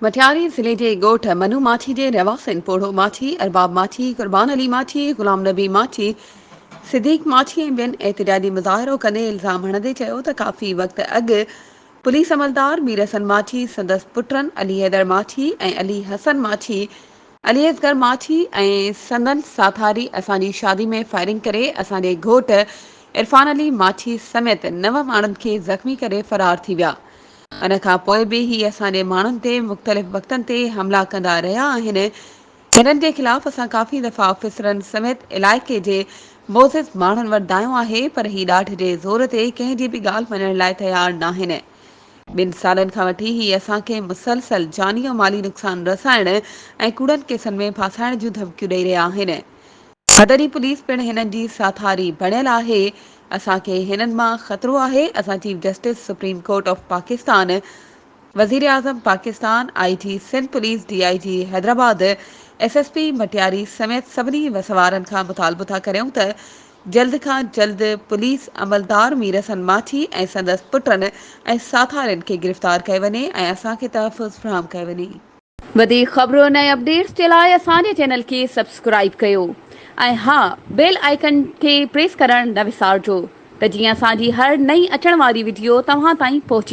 مٽياري ضلعي جي ڳوٺ منو ماڇي جي رهواسين پوڙهو ماڇي، ارباب ماڇي، قربان علي ماڇي، غلام نبي ماڇي، صديق ماڇي ۽ ٻين احتجاجي مظاهرو ڪندي الزام هڻندي چيو ته ڪافي وقت اڳ پوليس عملدار مير حسن ماڇي، سندس پٽن علي حيدر ماڇي ۽ علي حسن ماڇي، علي اصغر ماڇي ۽ سندن ساٿاري اسان جي شادي ۾ فائرنگ ڪري اسان جي گهوٽ عرفان علي ماڇي سميت نو ماڻهن کي زخمي ڪري فرار ٿي ويا. ان کان پوء به هي اسان جي ماڻهن تي مختلف وقتن تي حملا ڪندا رهيا آهن. هنن جي خلاف اسان ڪافي دفعا آفيسرن سميت علائقي جي معزز ماڻهن وٽ دانهيو آهي پر هي ڏاڍ جي زور تي ڪنهن جي به ڳالهه مڃڻ لاء تيار ناهن. ٻن سالن کان وٺي هي اسان کي مسلسل جاني ۽ مالي نقصان رسائڻ ۽ ڪوڙن ڪيسن ۾ ڦاسائڻ جون ڌمڪيون ڏئي رهيا آهن. حدري پوليس پڻ هنن جي ساٿاري بڻيل آهي، اسان کي هنن مان خطرو آهي، اسان chief justice supreme court of Pakistan, وزيراعظم Pakistan, I G Sindh police, D I G Hyderabad, S S P Matiari سميت سڀني وس وارن کان مطالبو ٿا ڪريون ته جلد کان جلد پوليس عملدار مير حسن ماڇي ۽ سندس پٽن ۽ ساٿارين کي گرفتار ڪيو وڃي ۽ اسان کي تحفظ فراهم ڪيو وڃي. وڌيڪ خبرن ۽ اپڊيٽس جي لاء اسان جي چينل کي سبسڪرائيب ڪيو ۽ ها بيل آئيڪن کي پريس ڪرڻ نه وسارجو ته جيئن اسان جي هر نئين اچڻ واري وڊيو توهان تائين پهچي.